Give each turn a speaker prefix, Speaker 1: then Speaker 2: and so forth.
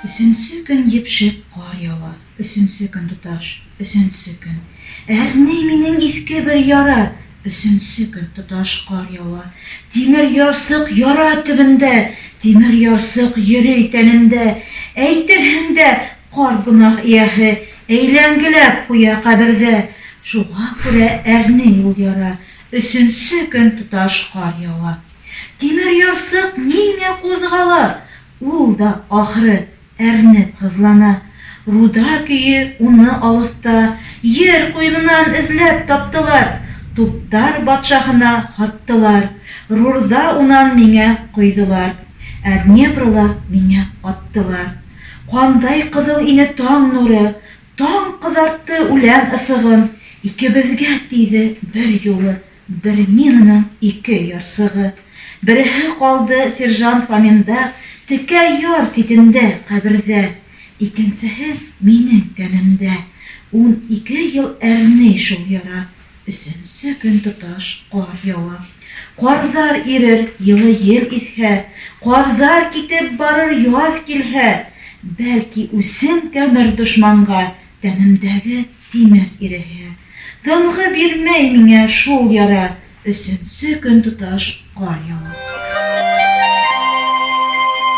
Speaker 1: Өсөнсө көн епшек ҡар яуа, Өсөнсө көн тоташ, өсөнсө көн. Әрней минең иҫке бер яра, Өсөнсө көн тоташ ҡар яуа. Тимер ярсыҡ яра төбөндә, Тимер ярсыҡ йөрөй тәнемдә. Әйтерһең дә, ҡарт гонаһ эйәһе Әйләнгеләп ҡуя ҡәберҙә. Шуға күрә әрней ул яра, Өсөнсө көн тоташ ҡар яуа. Тимер ярсыҡ ниңә ҡуҙғала? Ул да, ахыры, әрнеп һыҙлана. Руда көйө уны алыҫта, Ер ҡуйынынан эҙләп таптылар, Туптар батшаһына һаттылар, Рурҙа унан миңә ҡойҙолар, Ә Днепрла миңә аттылар. Ҡандай ҡыҙыл ине таң нуры, Таң ҡыҙартты үлән ысығын, Икебеҙгә тейҙе бер юлы Бер минаның ике ярсығы. Береһе ҡалды сержант Фоминда Текә яр ситендә ҡәберҙә, Икенсеһе минең тәнемдә. 12 йыл әрней шул яра, Өсөнсө көн тоташ ҡар яуа. Ҡарҙар ирер, йылы ел иҫһә, Ҡарҙар китеп барыр яҙ килһә, Бәлки, үсем кәмер дошманға, Тәнемдәге тимер иреһә. Тынғы бирмәй миңә шул яра, Өсөнсө көн тоташ ҡар яуа.